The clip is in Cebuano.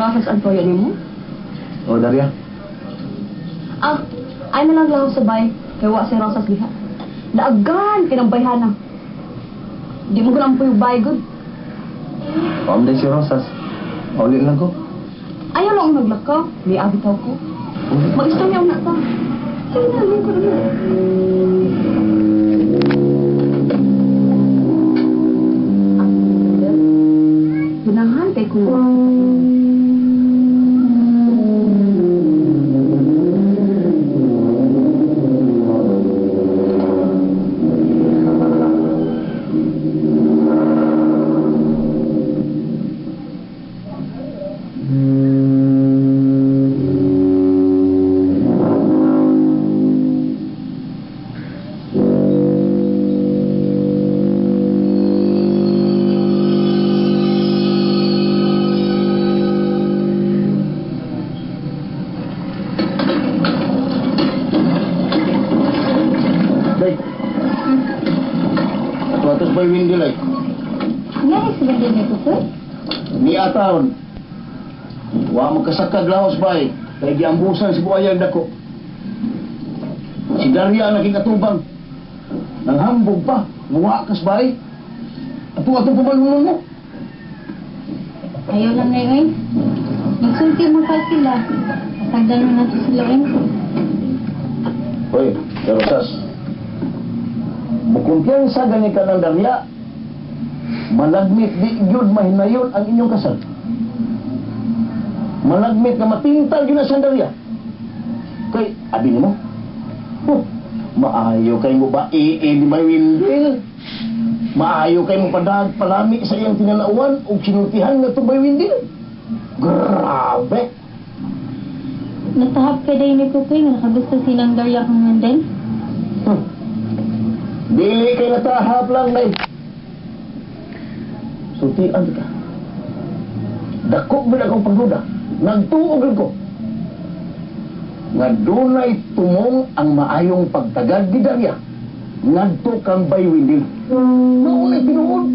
Rosas ang toyo nimo? O, Daria. Ah, ay na lang laho sa bay. Kay wa si Rosas diha. Laagan kay ng bayhana. Di mo ko lang bay good. Paamday si Rosas. Pauli lang ko. Ayaw lang akong naglakaw. May abitaw ko. Mag-istorya na ta. Sige na, ko na. Ganahan kay kung Day. Ato-atos ba'y Windel ay? Nga si Wendel ni Kukoy? Ni ataon. Wa magkasakag laos bay. Kay giambusan si buayag dako. Si Daria ang naging atubang. Nanghambog pa. Muwa kas bay. Ato-ato pa mo. Ayaw lang na yun. Magsulti mo pa sila. Pasagdan mo nato sila yun. Hoy, pero sas. Mukumpiyansa gani ka ng Daria. Malagmit di gyud mahinayon ang inyong kasal. Malagmit na matintal gyud na siyang Daria. Kay, abi nimo? Huh, maayo kay mo ba ni Bay Windel? Maayo kay mo padag palami sa iyang tinanauan ug sinultihan nga to Bay Windel? Grabe! Natahap ka day ni Kukoy nga nakagusto silang Daria kang Wendel? Dili kay natahap lang, nay. Sultian ka. Dako ba akong pagduda? Nagtuog ko. Nga dunay tumong ang maayong pagtagad ni Daria ngadto kang Bay Windel. Maunay tinuod.